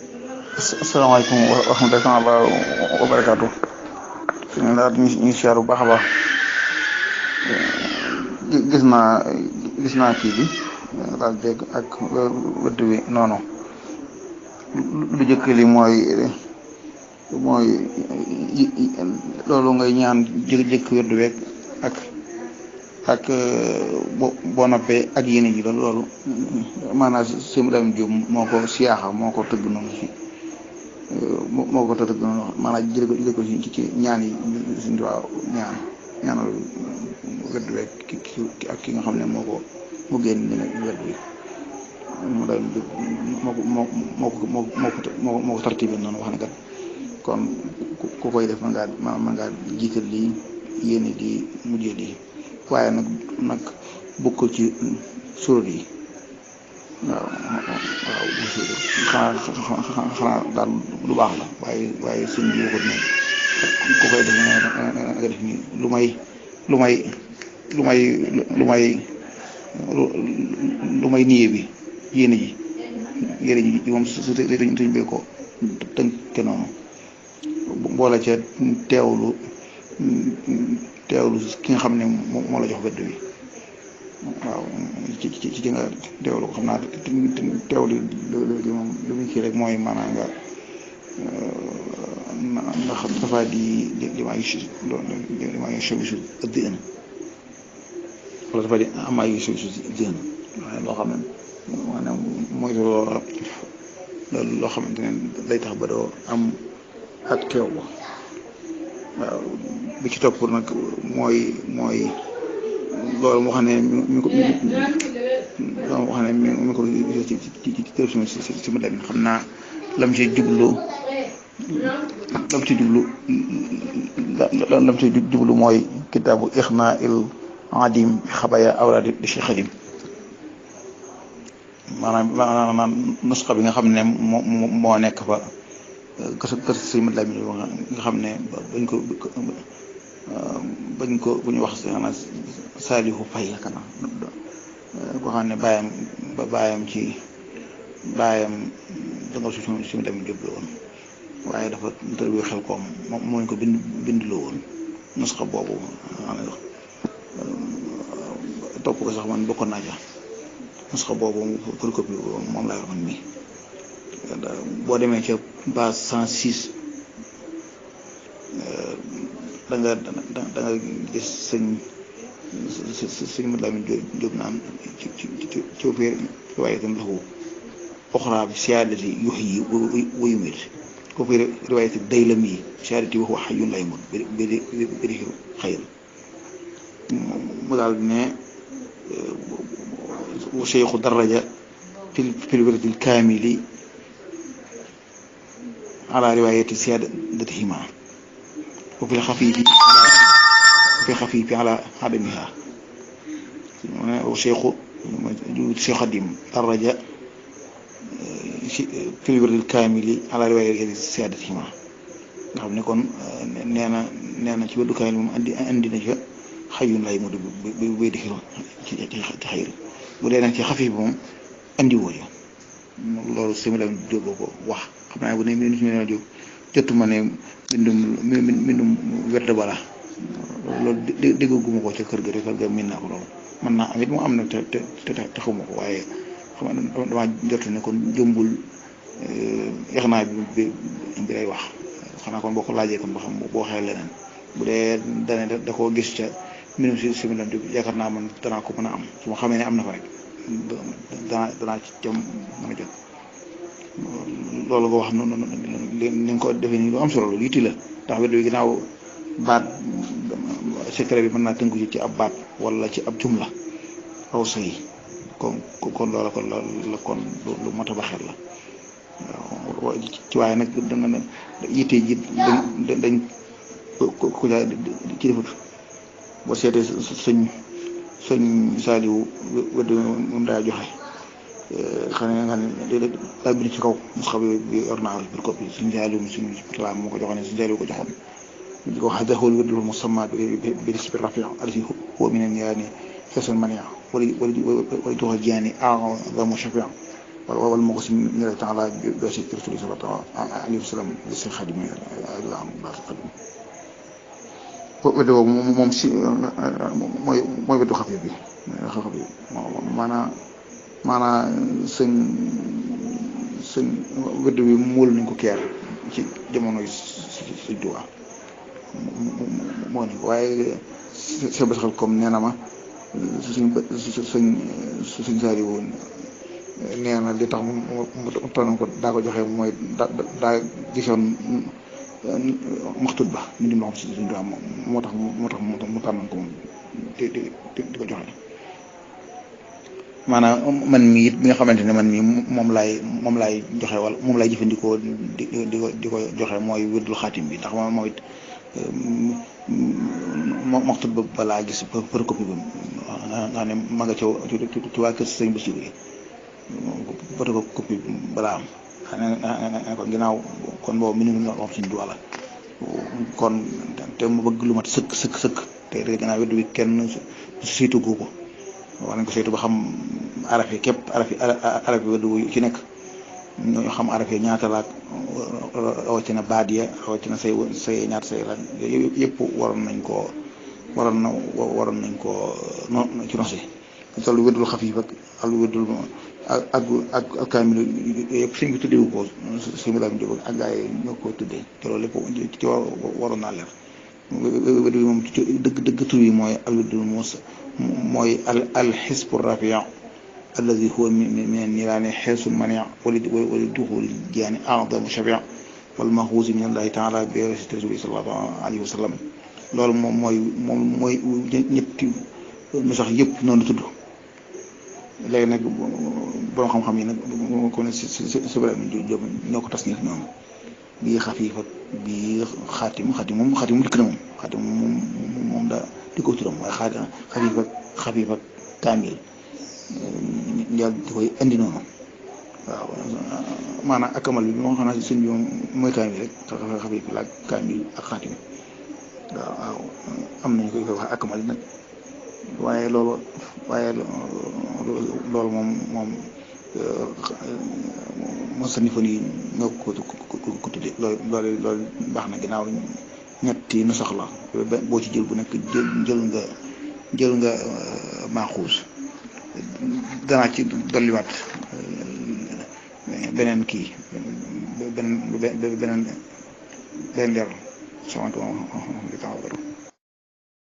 asalaamaaleykum wa rahmatulah wa barakaatu. suñu daal ñu siyaar bu baax a baax. gis naa gis naa kii bi daal dégg ak wëdd wi noonu lu jëkk li mooy loolu ngay ñaan jëkk wëdd week ak boo noppee ak yéene ji loolu maanaam sëñ Dame Diop moo ko siyaaxa moo ko tëgg noonu si moo ko tëgg noonu maanaam jële ko ci ñaan yi suñu waaw ñaanal wedd week ak ki nga xam ne moo génn wedd wi mu daal moo ko tartibi noonu wax ne kat kon ku koy def man ngaa jiital lii yéene di mujjee lii waaye nag bokkul ci surat yi waaw xanaa daal lu baax la waaye sëñ bi waxut ne ku koy def nga def ni lu may niye bi yéene ji moom su dañ bee ko tënke noonu boole ca teewlu ki nga xam ne moo la jox wedd bi waaw ci nga teewlu ko xam naa teewlu léegi moom li muy kii rek mooy maanaam nga ndax dafa di li maa ngi solution ëddën wala dafa di am ay solution ëddën waaye loo xam ne maanaam mooy loolu loo xamante ne day tax ba doo am ak teewlu waaw bi ci topp nag mooy loolu moo xam ne mi ko ci télévision si ma dem xam naa lam ci jublu mooy kitaabu Ixnaa il Adim bi xabaya awraadi di Cheikh Xadim maanaam nusxa bi nga xam ne moo nekk fa kër si ma dem nga xam ne bañ ko bu ñu wax Saalihu Fay kana koo xam ne baayam danga su mu dem jublu woon waaye dafa tërbiyu xel koom moom moo ñu ko bindloo woon nusxa boobu topp ko sax man bokkoon naa ja nusxa boobu photocopie moom laa yor man nii boo demee ca base 106 da nga gis sëñ Mouhamadou Lamine Diop naan ci waaye itam lahu oxra bi siyaadati yuhyi wa yumiit ko fi riwaayati Daylami siyaadati wa huwa hayyun laa yamuut bi xayr mu daal ne wa cheikhu daraja fil wirdil kaamili ala riwaayati siyaadatihimaa wa fil xafiifi ala adamihaa wa cheikhu Xadim daraja fil wirdil kaamili ala riwaayati siyaadatihimaa nga xam ne kon nee na ci wérdu kaamil moom andi na ca xayyun laa yamuutu bi di ci xayr bu dee nag ci xafiif bi moom andi woo ja loolu sëñ la Jóob ko wax xam naa bu ne nit ñi jóg jotuma ne mbindum werd bala loolu dégguma ko ca kër ga miin naa ko loolu mën naa am it mu am na te xawma ko waaye xam nga dama jot ne kon jëmbul Ixnaa bi lay wax xanaa kon boo ko laajee kon ba xam boo xee leneen bu dee dane da koo gis ca mbindum si mi lan yaakaar naa man danaa ko mën a am su ma xamee ne am na fa rek danaa ci jëm mën a jot loolu nga wax noonu ni nga ko defee nii lu am solo lu yitti la ndax wedd bi ginnaaw baat secret bi mën naa tënku ci ab baat wala ci ab jumla aw say kon loola kon lu mot a baxel la waaw ci waaye nag danga yitte ji dañ ko ci defut boo seetee sëñ Saaliwu wedd moom daa joxe xam ne daa bind ci kaw nusxa bi yor naa bir copie suñu Saaliwu suñu talaam moo ko joxoon suñu Saaliwu ko joxoon di ko wax daxul wérdul musamma bi risbi rafi alati huwa min yaani xesan mania wala tuxa jaani a'zamu shafi' wal moo ko si ñu ne temps la doo si rasuli sallallahu alayhi wa sallam li si xadim la am baax xadim weddu boobu moom si mooy weddu xafif bi maanaa sëñ weddu bi muul nañ ko keer ci jamono si Tuubaa moo nañ ko waaye sa basxal comme nee na ma suñ saari woon nee na li tax mu tànn ko daa ko joxe mooy daa gisoon maxtut ba ñu dim loo xam si suñ Tuubaa moo tax mu tànn ko moom di ko joxe maanaam man mii it bi nga xamante ne man mii moom laay joxe wala moom laay jëfandikoo di ko joxe mooy wérdul xaatim bi ndax moom it maxtut ba balaa gis photocopie ba nga xam ne ma nga ci waa kër sëñ Bassirou yi photocopie balaa am kon ginnaaw kon boobu mi ngi wax suñu duwala kon te mu bëgg lu mat sëkk te ginnaaw wérdu bi kenn siitu gu ko war nañ ko saytu ba xam araf yi képp araf yi wérdu ci nekk ñoo xam araf yi ñaata laak rawatina baat ya rawatina say ñaata say laak yëpp waroon nañ koo noonu ci nosi toll wérdul xafiif ak al wérdul ak kaamil yëpp sëñ bi tuddeewu ko sëñ bi laa ak gaa yi ñoo ko tuddee te loolu lépp ci waroon naa leer wérdu bi moom dëgg tur yi mooy al wérdul mooy al xisbu rafia alladi huwa min niraani xeesul mania wali duxul jaani adamu shafia wal maxuusi min allahi taala bi rasuli sallallahu alayhi wa sallam loolu moom mooy ñetti nu sax yëpp noonu tudd léegi nag borom xam-xam yi nag ko ne si ñoo ko tas nii ñoom bii xafiif ak bii xaatim moom dikk na moom xaatim moom daa di ko turam waaye xafiif ak kaamil njël di koy indi noonu waaw maanaam akamal bi moo xam naa si sëñ bi moom mooy kaamil rek xafiif la kaamil ak xaatim waaw am nañu koy wax akamal nag waaye loolu moom sanifon yi ñoo ko tudde loolu baax na ginnaaw ñetti nu soxla boo ci jël bu nekk jël nga maaxuus danaa ci dolliwaat beneen kii beneen leer samant li taxaw